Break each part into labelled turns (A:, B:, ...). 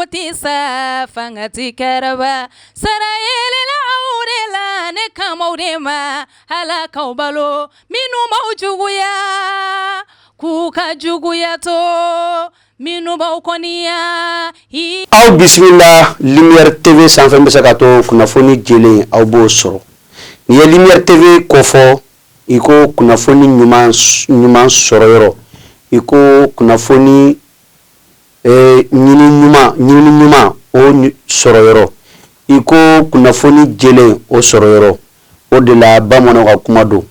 A: tɛ sa, fanga tɛ karaba. Sara yelela aw de la, ne kan b'aw de ma. Ala k'aw balo, minnu b'aw juguya, k'u ka juguya to, minnu b'aw kɔniya.
B: Aw bisimila Lumière TV sanfɛ bɛ se ka to kunnafoni jɛlen aw b'o sɔrɔ. N'i ye Lumière TV kofɔ, i ko kunnafoni ɲuman ɲuman sɔrɔ yɔrɔ, i ko kunnafoni ɲini ɲuman ɲini ɲuman o sɔrɔ yɔrɔ, i ko kunnafoni jɛlen o sɔrɔ yɔrɔ. O de la bamananw ka kuma don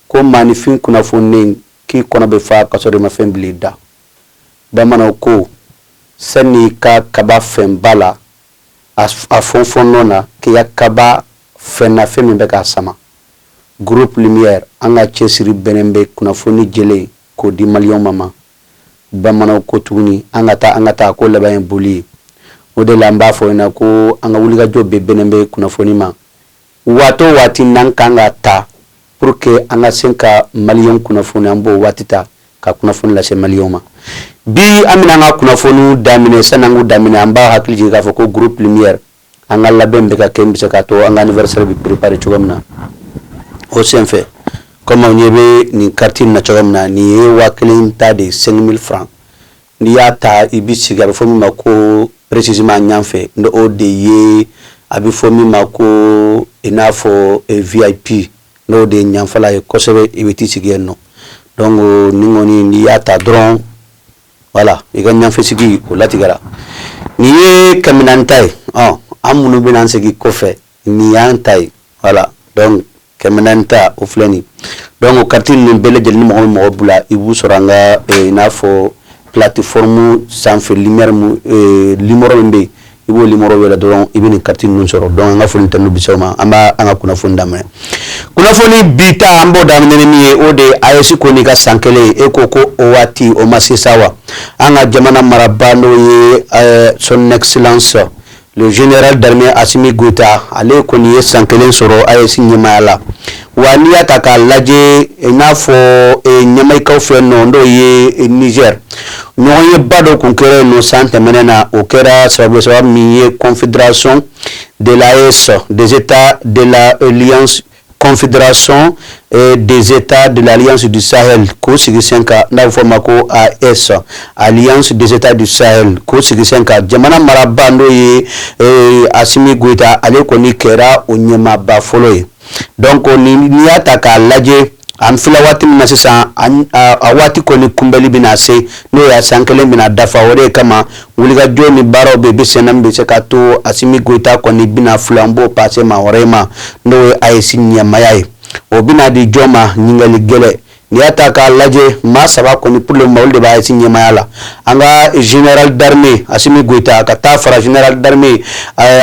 B: ko maaninfin kunnafoni k'i kɔnɔ bɛ fa ka sɔrɔ i ma fɛn bila i da. Bamananw ko sani i ka kaba fɛnba la, a fɔnfɔn nɔ na, k'i ka kaba fɛn na, fɛn min bɛ k'a sama. Groupe Lumière, an ka cɛsiri bɛnnen bɛ kunnafoni jɛlen k'o di maliyɛnw ma. Bamananw ko tuguni, an ka taa, an ka taa, ko laban ye boli ye. O de la an b'a fɔ ɲɛna ko an ka wulikajɔ bɛɛ bɛnnen bɛ kunnafoni ma. Waati o waati n'an kan ka ta pour que an ka se ka maliyɛnw kunnafoni, an b'o waati ta ka kunnafoni lase maliyɛnw ma. Bi an bɛna an ka kunnafoniw daminɛ. Sani an k'u daminɛ, an b'a hakili jigin k'a fɔ ko Groupe Lumière, an ka labɛn bɛ ka kɛ bɛ se k'a to an ka anniversaire bɛ préparer cogo min na. O senfɛ, comme aw ɲɛ bɛ nin carte in na cogo min na, nin ye 1000 ta de ye, 5000 francs. N'i y'a ta, i bɛ sigi, a bɛ fɔ min ma ko précisément ɲanfɛ, o de ye a bɛ fɔ min ma ko i n'a fɔ VIP, n'o de ye ɲanfɛla ye kosɛbɛ. I bɛ t'i sigi yen nɔ. Donc nin kɔni, n'i y'a ta dɔrɔn, voilà, i ka ɲanfɛ sigi o latigɛra. Nin ye 400 ta ye. Ɔ an minnu bɛna an sigi kɔfɛ, nin y'an ta ye. Voilà, donc 400 ta, o filɛ nin. Donc o carte ninnu bɛɛ lajɛlen, ni mɔgɔ min mɔgɔ bila, i b'u sɔrɔ an ka i n'a fɔ plateforme sanfɛ, Lumière mu numéro min bɛ yen, i b'o numéro wele dɔrɔn, i bɛ nin carte ninnu sɔrɔ. Donc an ka foli tɛ n'u ma. An b'a an ka kunnafoni daminɛ. Kunnafoni bi ta, an b'o daminɛ ni min ye, o de ye AES kɔni ka san kelen. E ko ko o waati o ma se sa wa? An ka jamana marabaa, n'o ye Son Excellence le général d'armée Assimi Goïta, ale kɔni ye san kelen sɔrɔ AES ɲɛmaaya la. Wa n'i y'a ta k'a lajɛ, i n'a fɔ ɲamayikaw fɛ nɔ, n'o ye Niger, ɲɔgɔnyeba dɔ kun kɛra yen nɔ san tɛmɛnen na. O kɛra sababu, sababu min ye Confédération de l'AES, des États de l'Alliance, Confédération des États de l'Alliance du Sahel, k'o sigi sen kan, n'a bɛ fɔ o ma ko AES, Alliance des États du Sahel, k'o sigi sen kan. Jamana marabaa, n'o ye Assimi Goïta, ale kɔni kɛra o ɲɛmaaba fɔlɔ ye. Donc ni n'i y'a ta k'a lajɛ, an filɛ waati min na sisan, a waati kɔni kunbɛli bɛna se, n'o ye san kelen bɛna dafa. O de kama wulikajɔ ni baaraw bɛ bɛ senna bɛ se ka to Assimi Goïta kɔni bɛna flambeau passer maa wɛrɛ ma, n'o ye AES ɲɛmaaya ye. O bɛna di jɔn ma? Ɲininkali gɛlɛn. N'i y'a ta k'a lajɛ, maa saba kɔni, pour le moment, olu de b'a AES ɲɛmaaya la: an ka général d'armée Assimi Goïta, ka taa fara général d'armée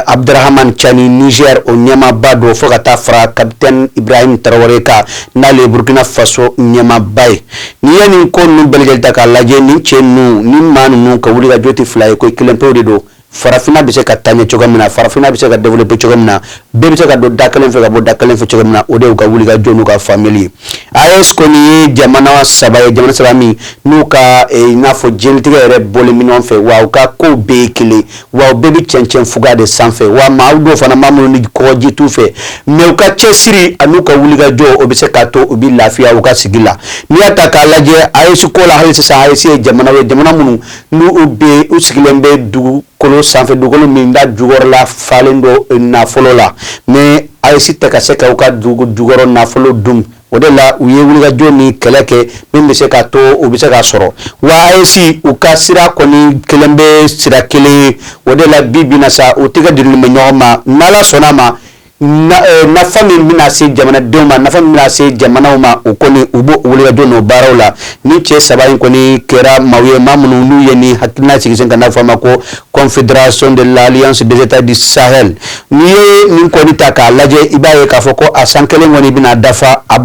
B: Abdrahamane Tiani, Niger o ɲɛmaaba don, fo ka taa fara capitaine Ibrahim Traoré kan, n'ale ye Burkina Faso ɲɛmaaba ye. N'i ye nin ko ninnu bɛɛ lajɛlen ta k'a lajɛ, nin cɛ ninnu ni maa ninnu ka wulikajɔ tɛ fila ye ko kelen pewu de don. Farafinna bɛ se ka taa ɲɛ cogo min na, farafinna bɛ se ka développer cogo min na, bɛɛ bɛ se ka don da kelen fɛ ka bɔ da kelen fɛ cogo min na, o de y'u ka wulikajɔ n'u ka faamuyali ye. AES kɔni ye jamana saba ye, jamana saba min n'u ka i n'a fɔ diɲɛlatigɛ yɛrɛ bɔlen bɛ ɲɔgɔn fɛ, wa u ka kow bɛɛ ye kelen, wa u bɛɛ bɛ cɛncɛn fuga de sanfɛ. Wa maa dɔw fana, maa minnu ni kɔgɔji t'u fɛ, mais u ka cɛsiri an'u ka wulikajɔ, o bɛ se k'a to u bɛ lafiya u ka sigi la. N'i y'a ta k'a lajɛ AES ko la, hali sisan AES ye jamana ye, jamana minnu n'u bɛ u sigilen bɛ dugukolo sanfɛ, dugukolo min da jukɔrɔla falen don nafolo la, mais AES tɛ ka se ka u ka dugu jukɔrɔ nafolo dun. O de la u ye wulikajɔ ni kɛlɛ kɛ min bɛ se k'a to u bɛ se k'a sɔrɔ. Wa AES, u ka sira kɔni kelen bɛ sira kelen ye. O de la bi bi in na sa, u tɛgɛ dilen bɛ ɲɔgɔn ma. N'Ala sɔnna a ma, nafa min bɛna se jamanadenw ma, nafa min bɛna se jamanaw ma, o kɔni u b'o wulikajɔ n'o baaraw la. Ni cɛ saba in kɔni kɛra maaw ye, maa minnu n'u ye nin hakilina sigi sen kan, n'a fɔ a ma ko Confédération de l'Alliance des États du Sahel. N'i ye nin kɔni ta k'a lajɛ, i b'a ye k'a fɔ ko a san kelen kɔni bɛna dafa, a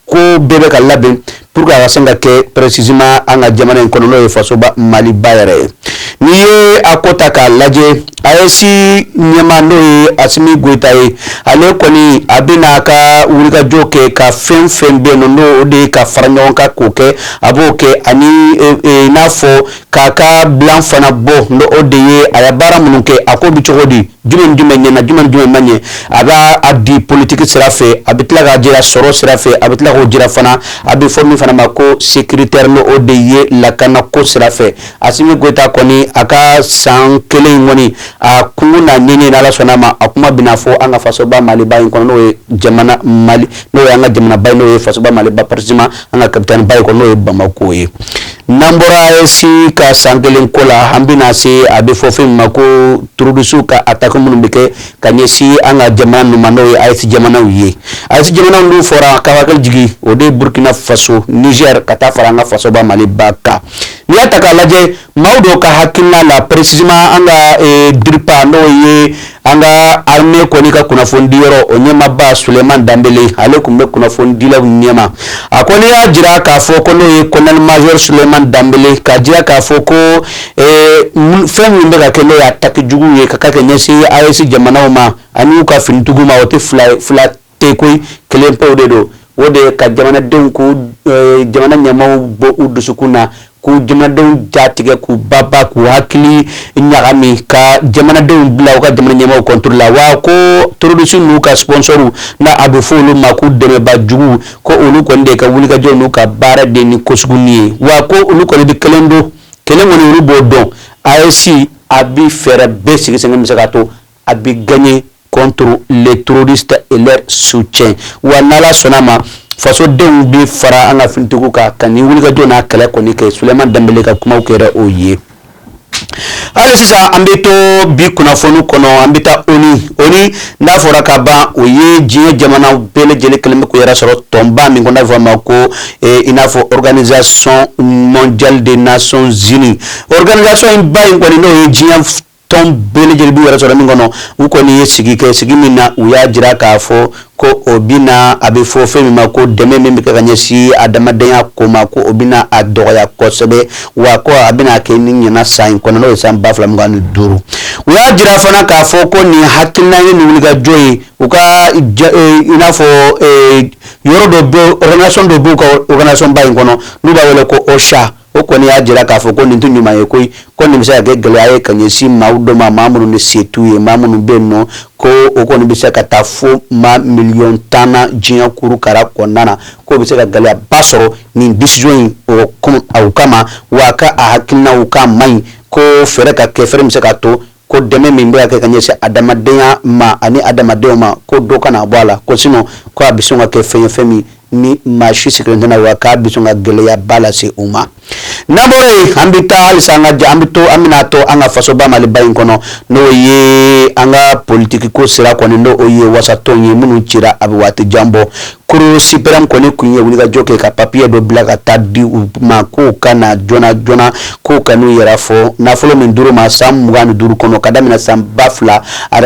B: ko bɛɛ bɛ ka labɛn pour que a ka se ka kɛ précisément an ka jamana in kɔnɔ, n'o ye fasoba Maliba yɛrɛ ye. N'i ye a ko ta k'a lajɛ, AES ɲɛmaa, n'o ye Asimi Goyita ye, ale kɔni a bɛna a ka wulikajɔ kɛ ka fɛn fɛn bɛ yen nɔ, n'o de ye ka fara ɲɔgɔn kan k'o kɛ, a b'o kɛ, ani i n'a fɔ k'a ka bilan fana bɔ, n'o o de ye a ye baara minnu kɛ, a ko bɛ cogo di, jumɛn jumɛn ɲɛna, jumɛn jumɛn ma ɲɛ. A b'a a di politiki sira fɛ, a bɛ tila k'a jira sɔrɔ sira fɛ, a bɛ tila k'o jira fana, a bɛ fɔ min fana ma ko sécuritaire, n'o o de ye lakanako sira fɛ. Asimi Goyita kɔni, a ka san kelen in kɔni, a kun n'a ɲɛɲɛ, Ala sɔnna a ma, a kuma bɛna fɔ an ka fasoba Maliba in kɔnɔ, n'o ye jamana Mali, n'o ye an ka jamanaba ye, n'o ye fasoba Maliba, précisément an ka capitale ba in kɔnɔ, n'o ye Bamako ye. N'an bɔra AES ka san kelen ko la, an bɛna se a bɛ fɔ fɛn min ma ko terroriste ka attaque minnu bɛ kɛ ka ɲɛsin an ka jamana ninnu ma, n'o ye AES jamanaw ye. AES jamanaw n'u fɔra, ka hakili jigin, o de ye Burkina Faso, Niger, ka taa fara an ka fasoba Maliba kan. N'i y'a ta k'a lajɛ, maaw dɔw ka hakilina la, précisément an ka DIRPA, n'o ye an ka armée kɔni ka kunnafonidiyɔrɔ, o ɲɛmaaba Suleiman Danbele, ale tun bɛ kunnafonidilaw ɲɛma. A ko n'i y'a jira k'a fɔ ko n'o ye colonel major Suleiman Danbele, k'a jira k'a fɔ ko fɛn min bɛ ka kɛ, n'o ye attaque jugu ye ka kɛ ɲɛsin AES jamanaw ma ani u ka finitigiw ma, o tɛ fila fila tɛ koyi, kelen pewu de don. O de ye ka jamanadenw k'u jamana ɲɛmaaw bɔ u dusukun na, k'u jamanadenw jatigɛ, k'u baba, k'u hakili ɲagami, ka jamanadenw bila u ka jamana ɲɛmaaw contre la. Wa ko terroriste n'u ka sponsor, n'a a bɛ fɔ olu ma k'u dɛmɛba jugu, ko olu kɔni de ka wulikajɔ n'u ka baara de ni ko sugu ye. Wa ko olu kɔni bɛ kelen don kelen kɔni, olu b'o dɔn. AES a bi fɛɛrɛ bɛɛ sigi sen kan bɛ se k'a to a bɛ gagner contre les terroristes et leur soutien. Wa n'Ala sɔnna ma, fasodenw bɛ fara an ka finitigiw kan ka nin wulikajɔ n'a kɛlɛ kɔni kɛ. Suleiman Danbele ka kumaw kɛra o ye. Hali sisan, an bɛ to bi kunnafoni kɔnɔ, an bɛ taa ONU. ONU n'a fɔra ka ban, o ye diɲɛ jamana bɛɛ lajɛlen kɛlen bɛ k'u yɛrɛ sɔrɔ tɔnba min kɔnɔ, n'a bɛ fɔ a ma ko i n'a fɔ Organisation mondiale des Nations unies. Organisation in ba in kɔni, n'o ye diɲɛ tɔn bɛɛ lajɛlen b'u yɛrɛ sɔrɔ min kɔnɔ, u kɔni ye sigi kɛ, sigi min na u y'a jira k'a fɔ ko o bɛna, a bɛ fɔ fɛn min ma ko dɛmɛ min bɛ kɛ ka ɲɛsin adamadenya ko ma, ko o bɛna a dɔgɔya kosɛbɛ. Wa ko a bɛna kɛ ni ɲɛna san in kɔnɔ, n'o ye san 2025. U y'a jira fana k'a fɔ ko nin hakilina ye nin wulikajɔ ye u ka i n'a fɔ yɔrɔ dɔ bɛ, organisation dɔ b'u ka organisation ba in kɔnɔ, n'u b'a wele ko OCHA. O kɔni y'a jira k'a fɔ ko nin tɛ ɲuman ye koyi, ko nin bɛ se ka kɛ gɛlɛya ye ka ɲɛsin maaw dɔ ma, maa minnu ni se t'u ye, maa minnu bɛ yen nɔ, ko o kɔni bɛ se ka taa fo maa miliyɔn 10 na diɲɛ kurukara kɔnɔna na, k'o bɛ se ka gɛlɛyaba sɔrɔ nin décision in o o kama. Wa ka a hakilinaw k'a man ɲi, ko fɛɛrɛ ka kɛ, fɛɛrɛ min bɛ se ka to ko dɛmɛ min bɛ ka kɛ ka ɲɛsin adamadenya ma ani adamadenw ma, ko dɔ kana bɔ a la, ko sinon ko a bɛ sɔn ka kɛ fɛn ye, fɛn min ni maa si sigilen tɛna, wa k'a bɛ sɔn ka gɛlɛyaba lase u ma. N'an bɔra yen, an bɛ taa halisa an ka an bɛ to an bɛna to an ka fasoba Maliba in kɔnɔ, n'o ye an ka politiki ko sira kɔni, n'o ye wasatɔn ye minnu cira a bɛ waati jan bɔ. Cour suprême kɔni kun ye wulikajɔ kɛ ka papiye dɔ bila ka taa di u ma, k'u ka na joona joona, k'u ka n'u yɛrɛ fɔ nafolo min dir'u ma san 25 kɔnɔ, ka daminɛ san 2000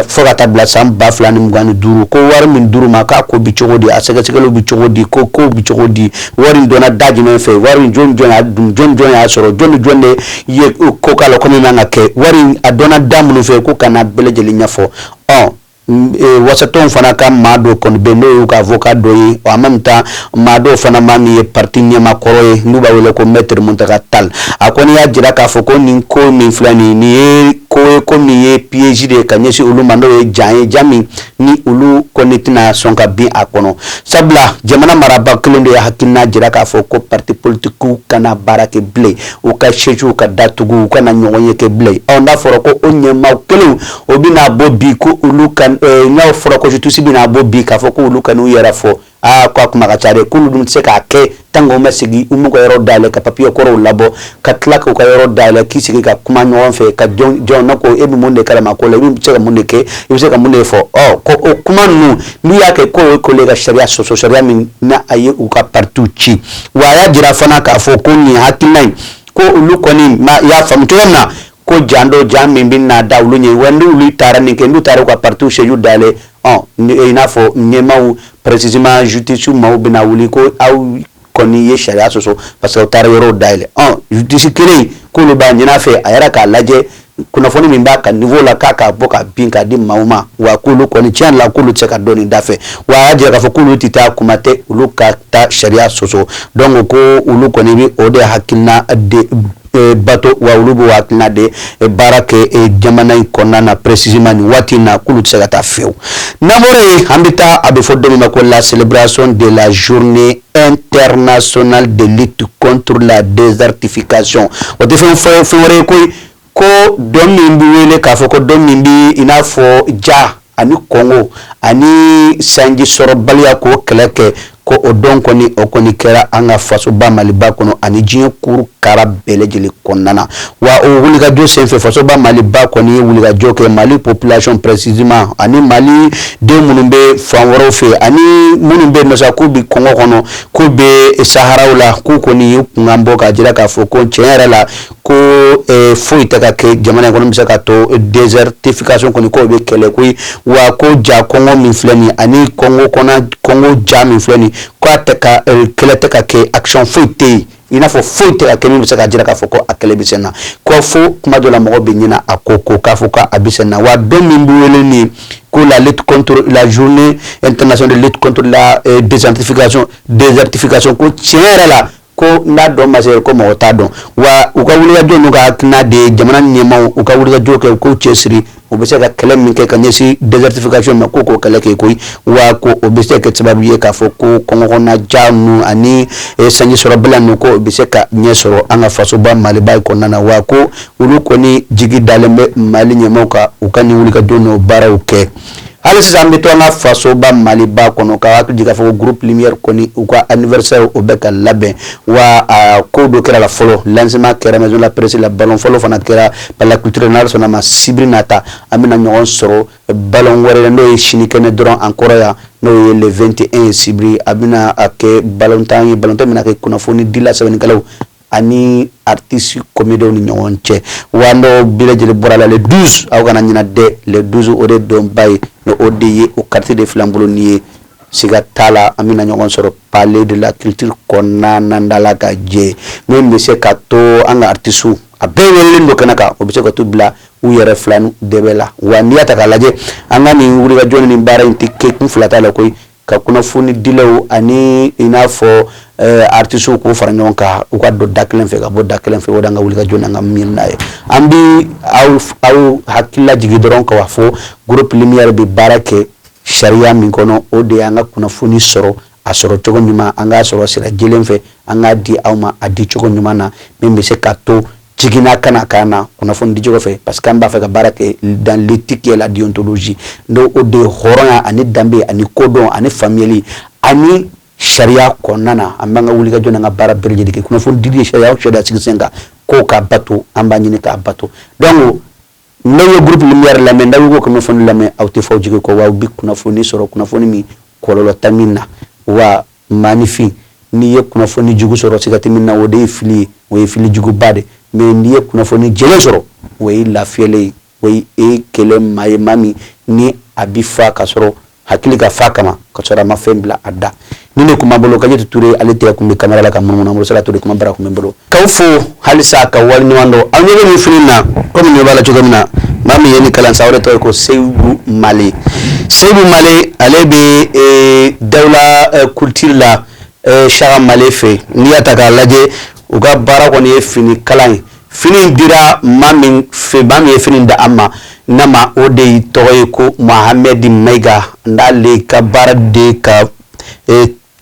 B: fo ka taa bila san 2025, ko wari min dir'u ma, k'a ko bɛ cogo di, a sɛgɛsɛgɛliw bɛ cogo di, ko kow bɛ cogo di, wari in donna da jumɛn fɛ, wari in jɔn jɔn y'a dun, jɔn jɔn y'a sɔrɔ, jɔn ni jɔn de ye ko k'a la, ko min man ka kɛ, wari in a dɔnna da minnu fɛ, ko ka na bɛɛ lajɛlen ɲɛfɔ. Ɔ wasatɔnw fana ka maa dɔ kɔni bɛ, n'o y'u ka avocat dɔ ye, en même temps maa dɔw fana maa min ye parti ɲɛmaa kɔrɔ ye, n'u b'a wele ko maître Muntaga Tall, a kɔni y'a jira k'a fɔ ko nin ko min filɛ nin ye, ko ye ko min ye piège de ye ka ɲɛsin olu ma, n'o ye jan ye, jan min ni olu kɔni tɛna sɔn ka bin a kɔnɔ, sabula jamana marabaa kelen de ye hakilina jira k'a fɔ ko parti politikiw kana baara kɛ bilen, u ka siège ka datugu, u kana ɲɔgɔn ye kɛ bilen. Ɔ n'a fɔra ko o ɲɛmaaw kelenw o bɛna bɔ bi, ko olu ka n'a fɔra ko justice bɛna bɔ bi k'a fɔ ko olu ka n'u yɛrɛ fɔ, aa ko a kuma ka ca dɛ, k'olu dun tɛ se k'a kɛ tant que u ma sigi, u m'u ka yɔrɔ dayɛlɛ ka papiye kɔrɔw labɔ, ka tila k'u ka yɔrɔ dayɛlɛ, k'i sigi ka kuma ɲɔgɔn fɛ, ka jɔn jɔn ne ko e bɛ mun de kalama ko la, i bɛ se ka mun de kɛ, i bɛ se ka mun de fɔ. Ɔ ko o kuma ninnu, n'u y'a kɛ, k'o ye k'olu ka sariya sɔsɔ, sariya min n'a a ye u ka partiw ci. Wa a y'a jira fana k'a fɔ ko nin hakilina in, ko olu kɔni ma y'a faamu cogo min na, ko jan dɔ jan min bɛ na da olu ɲɛ, wa n'olu taara nin kɛ, n'u taara u ka partiw siège dayɛlɛ, ɔ i n'a fɔ ɲɛmaaw, précisément justice maaw bɛna wuli ko aw kɔni ye sariya sɔsɔ, parce que u taara yɔrɔw dayɛlɛ. Justice kelen k'olu b'a ɲini a fɛ, a yɛrɛ k'a lajɛ kunnafoni min b'a ka niveau la, k'a k'a bɔ ka bin k'a di maaw ma. Wa k'olu kɔni, tiɲɛ la, k'olu tɛ se ka dɔn nin da fɛ. Wa a y'a jira k'a fɔ k'olu tɛ taa, kuma tɛ olu ka taa sariya sɔsɔ. Donc ko olu kɔni bɛ o de hakilina de bato, wa olu b'o hakilina de baara kɛ jamana in kɔnɔna na. Précisément nin waati in na, k'olu tɛ se ka taa fiyewu. N'an bɔra yen, an bɛ taa, a bɛ fɔ don min ma ko la célébration de la Journée internationale de lutte contre la désertification. O tɛ fɛn fɛn wɛrɛ ye koyi, ko don min bɛ wele k'a fɔ ko don min bɛ i n'a fɔ ja ani kɔngɔ ani sanji sɔrɔbaliya, k'o kɛlɛ kɛ, ko o don kɔni, o kɔni kɛra an ka fasoba Maliba kɔnɔ ani diɲɛ kuru kara bɛɛ lajɛlen kɔnɔna na. Wa o wulikajɔ senfɛ, fasoba Maliba kɔni ye wulikajɔ kɛ. Mali population précisément, ani Mali den minnu bɛ fan wɛrɛw fɛ, ani minnu bɛ yen nɔ sa, k'u bɛ kɔngɔ kɔnɔ, k'u bɛ saharaw la, k'u kɔni ye kunkan bɔ k'a jira k'a fɔ ko tiɲɛ yɛrɛ la, ko foyi tɛ ka kɛ jamana in kɔnɔ bɛ se ka to désertification kɔni, k'o bɛ kɛlɛ koyi. Wa ko ja kɔngɔ min filɛ nin ye, ani kɔngɔ kɔnɔ, kɔngɔ ja min filɛ nin ye, k'a tɛ ka kɛlɛ tɛ ka kɛ, action foyi tɛ yen, i n'a fɔ foyi tɛ ka kɛ min bɛ se ka jira k'a fɔ ko a kɛlɛ bɛ sen na. Ko fo kuma dɔ la, mɔgɔ bɛ ɲinɛ a ko ko k'a fɔ k'a bɛ sen na. Wa don min bɛ wele nin ko la lutte contre la Journée internationale de lutte contre la désertification, ko tiɲɛ yɛrɛ la, ko n'a dɔn ma se, ko mɔgɔ t'a dɔn. Wa u ka wulikajɔ n'u ka hakilina de ye, jamana ɲɛmaaw, u ka wulikajɔ kɛ, u k'u cɛsiri, u bɛ se ka kɛlɛ min kɛ ka ɲɛsin désertification ma, ko k'o kɛlɛ kɛ koyi. Wa ko o bɛ se ka kɛ sababu ye k'a fɔ ko kɔngɔ ja ninnu ani sanji sɔrɔbaliya ninnu, ko o bɛ se ka ɲɛ sɔrɔ an ka fasoba Maliba kɔnɔna na. Wa ko olu kɔni jigi dalen bɛ Mali ɲɛmaaw kan, u ka nin wulikajɔ n'o baaraw kɛ. Hali sisan, an bɛ to an ka fasoba Maliba kɔnɔ, ka hakili jigin k'a fɔ ko groupe Lumière kɔni, u ka anniversaire, o bɛ ka labɛn. Wa a ko dɔ kɛra la fɔlɔ, lancement kɛra Maison de la Presse la, ballon fɔlɔ fana kɛra par la culture. N'Ala sɔnna ma, sibiri nata, an bɛna ɲɔgɔn sɔrɔ ballon wɛrɛ, n'o ye sinikɛnɛ dɔrɔn an kɔrɔ yan, n'o ye le 21 ye, sibiri. A bɛna a kɛ ballon ye, ballon bɛna kɛ kunnafoni dila sɛbɛnnikɛlaw ani artiste comédien ni ɲɔgɔn cɛ. Wa n'o bɛɛ lajɛlen bɔra la, le 12, aw kana ɲina dɛ, le 12, o de donba ye, ni o de ye o carte de filan bolo ni ye, siga t'a la, an bɛna ɲɔgɔn sɔrɔ Palais de la Culture kɔnɔna na la ka jɛ, min bɛ se ka to an ka artistes a bɛɛ welelen don kɛnɛ kan, o bɛ se ka t'u bila u yɛrɛ fila dɛbɛ la. Wa n'i y'a ta k'a lajɛ, an ka nin wulikajɔ ni baara in tɛ kɛ kun fila t'a la koyi, ka kunnafoni dilaw ani i n'a fɔ artistes k'u fara ɲɔgɔn kan, u ka don da kelen fɛ ka bɔ da kelen fɛ. O de y'an ka wulikajɔ n'an ka miirina ye. An bɛ aw hakili lajigin dɔrɔn k'a fɔ groupe Lumière bɛ baara kɛ sariya min kɔnɔ, o de y'an ka kunnafoni sɔrɔ, a sɔrɔ cogo ɲuman, an k'a sɔrɔ sira jɛlen fɛ, an k'a di aw ma a di cogo ɲuman na, min bɛ se ka to jiginna kana k'an na kunnafoni di cogo fɛ, parce que an b'a fɛ ka baara kɛ dans l'éthique et la déontologie, n'o o de ye hɔrɔnya ani danbe ani kodɔn ani faamuyali ani sariya kɔnɔna na. An b'an ka wulikajɔ n'an ka baara bɛɛ lajɛlen kɛ kunnafoni dili ye, sariya o sariya sigi sen kan k'o ka bato, an b'a ɲini k'a bato. Donc n'aw ye groupe Lumière lamɛn, n'aw y'o kunnafoni lamɛn, aw tɛ fɔ aw jigi kɔ, wa aw bɛ kunnafoni sɔrɔ, kunnafoni min kɔlɔlɔ tɛ min na. Wa maanifin, n'i ye kunnafoni jugu sɔrɔ, siga tɛ min na, o de ye fili ye, o ye fili juguba de. Mais n'i ye kunnafoni jɛlen sɔrɔ, o ye lafiyalen ye, o ye e kɛlɛ maa ye, maa min ni a bi fa ka sɔrɔ hakili ka fa kama, ka sɔrɔ a ma fɛn bila a da. Ni ne kun b'an bolo Kajetu Ture, ale tɛ kun bɛ kamera la ka munumunu an bolo. Sira Ture, kuma bara kun bɛ n bolo k'aw fo halisa ka waleɲuman dɔn. Aw ɲɛ bɛ nin fini na, komi ɲɛ b'a la cogo min na, maa min ye nin kalan sa, o de tɔgɔ ye ko Seyidu Male. Seyidu Male, ale bɛ Dawula Couture la Saka Male fɛ. N'i y'a ta k'a lajɛ, u ka baara kɔni ye fini kalan ye. Fini dira maa min fɛ, maa min ye fini di an ma n'a ma, o de tɔgɔ ye ko Mohamɛdi Mayiga. N'ale ka baara de ka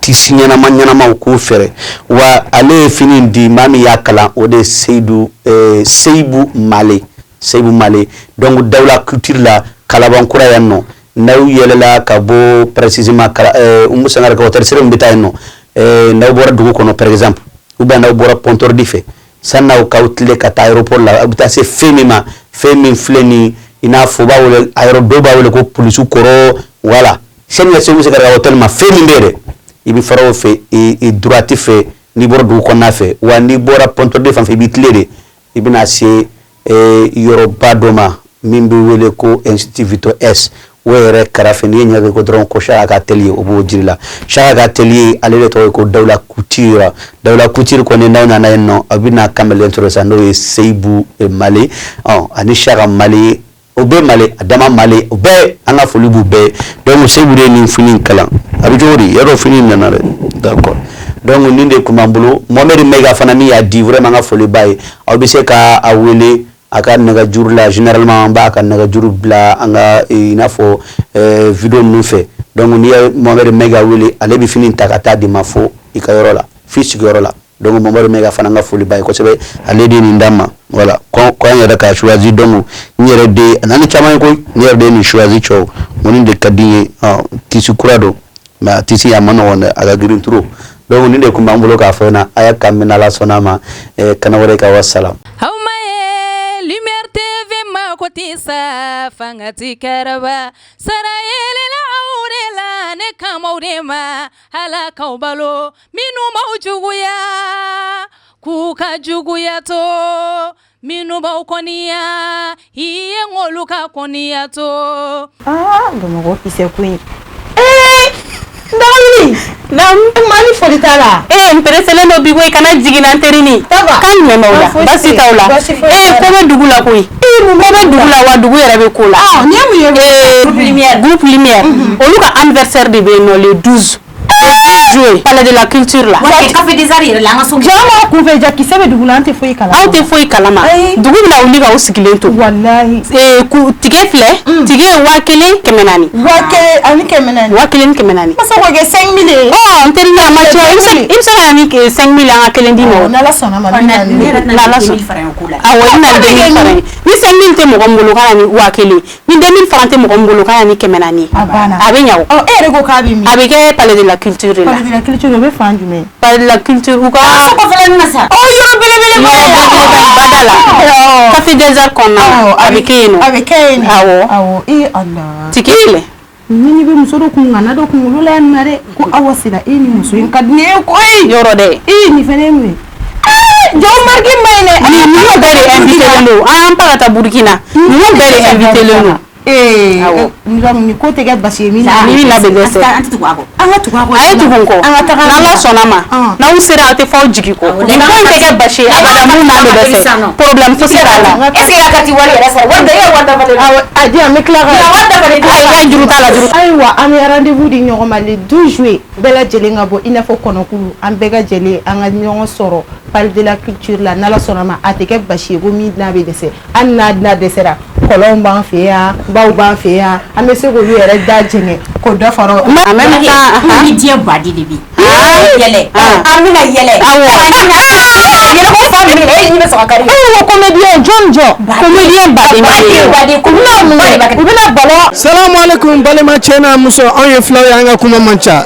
B: tissu ɲɛnama ɲɛnamaw k'u fɛrɛ. Wa ale ye fini di maa min y'a kalan, o de ye Seyidu Seyibu Male, Seyibu Male. Donc Dawula Couture la, Kalabankura yan nɔ, n'aw yɛlɛla ka bɔ précisément Umu Sangare ka hôtel sira min bɛ taa yen nɔ, n'aw bɔra dugu kɔnɔ par exemple, ou bien n'aw bɔra Pont-Tordi fɛ, san'aw k'aw tile ka taa aéroport la, aw bɛ taa se fɛn min ma, fɛn min filɛ nin, i n'a fɔ u b'a wele a yɔrɔ dɔw b'a wele ko polisiw kɔrɔ. Voilà, sani ka se Umu Sangare ka hôtel ma, fɛn min bɛ yen dɛ, i bɛ fara o fɛ i droite fɛ n'i bɔra dugu kɔnɔna fɛ. Wa n'i bɔra Pont-Tordi fan fɛ, i b'i tile de, i bɛna se yɔrɔba dɔ ma min bɛ wele ko Institut Victor S. O yɛrɛ kɛrɛfɛ, n'i ye ɲɛ ko dɔrɔn ko Saka ka atelier, o b'o jiri la. Saka ka atelier, ale de tɔgɔ ye ko Dawula Couture. Dawula Couture kɔni, n'aw nana yen nɔ, a bɛna kamalen sɔrɔ sisan, n'o ye Seyibu Male ani Saka Male. O bɛɛ Male, a dama Male, o bɛɛ, an ka foli b'u bɛɛ. Donc Seyibu de ye nin fini in kalan. A bɛ cogo di yɔrɔ? Fini in nana dɛ. D'accord, donc nin de tun b'an bolo. Mohamed Mayiga fana min y'a di, vraiment an ka foli b'a ye. Aw bɛ se ka a wele a ka nɛgɛjuru la. Généralement an b'a ka nɛgɛjuru bila an ka i n'a fɔ vidéo ninnu fɛ. Donc n'i ye Mohamed Mayiga wele, ale bɛ fini ta ka taa di ma fo i ka yɔrɔ la, f'i sigiyɔrɔ la. Donc Mohamed Mayiga fana, an ka foli b'a ye kosɛbɛ. Ale de ye nin d'an ma. Voilà, ko an yɛrɛ ka choisi. Donc n yɛrɛ de a ni caman ye koyi, n yɛrɛ de ye nin choisi. Cɛw, ko nin de ka di n ye. Tissu kura don, mais a tissu a ma nɔgɔn dɛ, a ka girin trop. Donc nin de tun b'an bolo k'a fɔ ɲɛna. A y'a kan mɛn, Ala sɔnna a ma, kana wɛrɛ ka wassalam.
A: Aw ma ye Lumière TV mako tɛ sa, fanga ti kɛrɛba sara yelela aw de la, ne kamaw de ma Ala k'aw balo, minnu b'aw juguya k'u ka juguya to, minnu b'aw kɔniya i ye ŋ'olu ka kɔniya to.
C: Aa, Bamakɔ kisɛ koyi. Ee, n dɔgɔnin.
D: Naamu.
C: Mali foli t'a la.
D: Ee, n pereselen don bi koyi, kana jigin na n terini.
C: Ça va?
D: Kan jumɛn b'aw la?
C: Ah, fosi
D: Basi
C: tɛ.
D: t'aw la?
C: Basi foyi
D: Ee,
C: t'a
D: ko
C: la.
D: bɛ dugu la koyi. Ko bɛ dugu la wa, dugu yɛrɛ bɛ ko la.
C: Ah, nin ye mun ye?
D: Ee,
A: Groupe Lumière.
D: Groupe Lumière. Olu ka anniversaire de bɛ yen nɔ le 12 juillet, Palais de la Culture la.
E: Wa Café des Arts yɛrɛ la, an ka so.
C: Jama kunfɛ ja kisɛ bɛ dugu la, an tɛ foyi kalama.
D: Aw tɛ foyi kalama.
C: Ayi.
D: Dugu bɛna wuli k'aw sigilen to.
C: Walahi.
D: Ee, ku tigɛ filɛ, tigɛ ye 1400.
C: 1400.
D: 1400.
C: Masa k'o kɛ 5000 ye.
D: Ɔ, n terikɛ, a ma ca. I bɛ se ka na ni 5000 an ka kelen d'i ma o.
C: N'Ala sɔnna ma, n bɛ na ni
E: Ne yɛrɛ tɛna
D: N'Ala
E: 2000
D: sɔnna.
E: fara ɲɔgɔn ko la.
D: Awɔ, i bɛna ni 2000 fara ye. Ni 5000 tɛ mɔgɔ min bolo, ka na ni 1000. Ni 2000 fana tɛ mɔgɔ min bolo, ka na ni 400 ye.
C: A banna.
D: A bɛ ɲa o.
C: Ɔ, e yɛrɛ ko k'a bɛ min?
D: A bɛ kɛ Palais de la Culture de la.
C: Palais de la Culture, o bɛ fan jumɛn?
D: Palais de la Culture, u ka
E: So kɔfɛla ninnu na sa.
C: Ɔ, yɔrɔ belebele.
D: Yɔrɔ belebeleba bada la. Café des Arts kɔnɔna la. A bɛ kɛ yen nɔ.
C: A bɛ kɛ yen nɔ.
D: Awɔ.
C: Awɔ, ee Ala.
D: Tike filɛ.
C: Ni bɛ muso dɔ kun ŋana dɔ kunkolo la yan nɔ dɛ, ko Awa Sira, e ni muso in ka di ne ye koyi.
D: Yɔrɔ dɛ.
C: Ee, nin fɛnɛ ye mun ye? Ee, jɔn marque ma ɲi dɛ.
D: Ni ninnu bɛɛ de invité len don. An y'an ta ka taa Burukina. Ninnu bɛɛ de invité len don.
C: Ee.
D: Awɔ.
C: Nin ko tɛ kɛ basi ye min na.
D: Ni min labɛn dɛsɛ.
E: An tɛ tugu a kɔ.
C: An ka tugu a kɔ.
D: A ye tugu n kɔ.
C: An ka taga.
D: N'Ala sɔnna ma, n'aw sera, aw tɛ fɔ aw jigi kɔ. Nin ko in tɛ kɛ basi ye abada, mun n'a bɛ dɛsɛ. Problème fosi t'a la.
E: Est ce que a ka wari yɛrɛ sɔrɔ? Wari da, e ye wari dafalen.
C: Awɔ, a di yan, n bɛ tila ka.
E: Wari dafalen.
D: Ayi, ka juru t'a la, juru.
C: Ayiwa, an bɛ rendez-vous di ɲɔgɔn ma le 12 juillet. Bɛɛ lajɛlen ka bɔ i n'a fɔ kɔnɔkulu, an bɛɛ ka jɛlen an ka ɲɔgɔn sɔrɔ Palais de la Culture la. N'Ala sɔnna ma, a tɛ kɛ basi ye ko min n'a bɛ dɛsɛ. Hali n'a n'a dɛsɛra, kɔlɔnw b'an fɛ yan, baw b'an fɛ yan, an bɛ se k'olu yɛrɛ da jɛngɛ k'o dɔ fara o.
D: En même temps,
E: Ni diɲɛ baden de bɛ yen. Yɛlɛ. An bɛna yɛlɛ.
D: Awɔ.
E: Yɛlɛ ko fa min, e ɲi bɛ sɔrɔ ka kari.
C: E ko comédien jɔn jɔ?
D: Comédien baden bɛ yen.
E: Baden,
C: U bɛna mun kɛ? U bɛna ballon.
F: Salamu alaikum, balima cɛ n'a muso, anw ye filaw ye, an ka kuma man ca.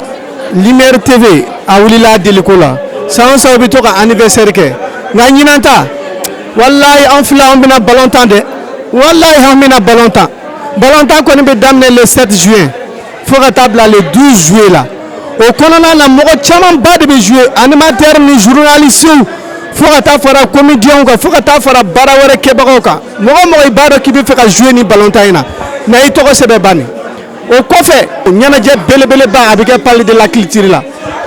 F: Lumière TV a wulila a deliko la. San o san u bɛ to ka anniversaire kɛ, nka ɲinan ta, walayi, an fila an bɛna ballon tan dɛ. Walayi, an bɛna ballon tan. Ballon tan kɔni bɛ daminɛ le 7 juin fo ka taa bila le 12 juillet la. O kɔnɔna na, mɔgɔ camanba de bɛ jouer, animateur ni journaliste, fo ka taa fara comédien kan, fo ka taa fara baara wɛrɛ kɛbagaw kan. Mɔgɔ o mɔgɔ i b'a dɔn k'i bɛ fɛ ka jouer ni ballon tan in na, na i tɔgɔ sɛbɛn banni. O kɔfɛ, ɲɛnajɛ belebeleba a bɛ kɛ Palais de la Culture la.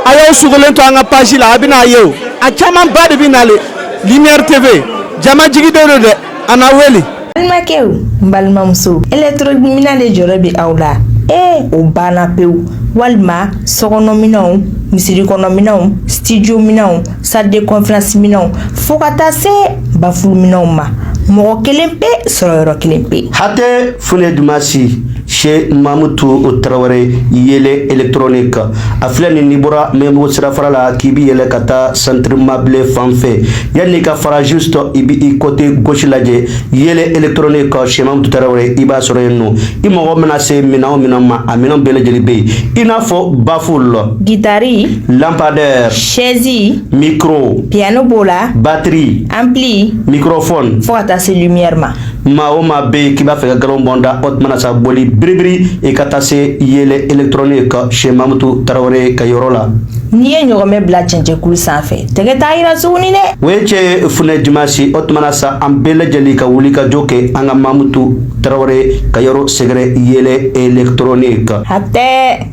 F: A y'aw sogolen to an ka page la, a bɛna a ye o a camanba de bɛ nale. Lumière TV, jama jigi don dɛ, a na wele.
G: Balimakɛw, n balimamuso, électronique de jɔrɔ bɛ aw la. Ee, o banna pewu. Walima sokɔnɔminɛnw, misiri kɔnɔminɛnw, studio minɛnw, salle de conférence minɛnw, fo ka taa se baffle minɛnw ma, mɔgɔ kelen pe sɔrɔ yɔrɔ kelen pe.
B: Hatɛ fune dumasi chez Mamutu Tarawele, Yele Électronique. A filɛ nin, n'i bɔra Mɛnbugu sirafara la k'i bi yɛlɛ ka taa Centre Mabile fan fɛ, yanni ka fara, juste i bi i côté gauche lajɛ, Yele Électronique chez Mamutu Tarawele, i b'a sɔrɔ yen nɔ. I mago mana se minɛn o minɛn ma, a minɛn bɛɛ lajɛlen bɛ yen, i n'a fɔ baffle,
G: Gitari,
B: lampadaire,
G: chaise,
B: micro,
G: piano b'o la,
B: batterie,
G: ampli,
B: microphone,
G: fo ka taa se lumière ma.
B: Maa o maa bɛ yen k'i b'a fɛ ka galon bɔn da, o tuma na sa, boli biribiri i ka taa se Yele Électronique chez Mamutu Tarawele ka yɔrɔ la.
G: N'i ye ɲɔgɔmɛ bila cɛncɛnkulu sanfɛ, tɛgɛ t'a yira tuguni dɛ.
B: O ye cɛ funɛ dimanche. O tuma na sa, an bɛɛ lajɛlen ka wuli ka jɔ kɛ an ka Mamutu Tarawele ka yɔrɔ sɛgɛrɛ Yɛlɛ Électronique.
G: A tɛ.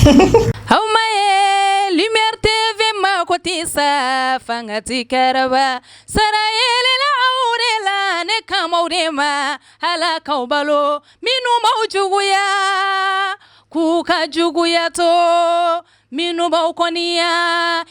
A: Aw ma ye Lumière TV mako tɛ sa, fanga ti kɛrɛba sara yelela aw de la, ne kamaw de ma Ala k'aw balo. Minnu b'aw juguya, k'u ka juguya to, minnu b'aw kɔniya.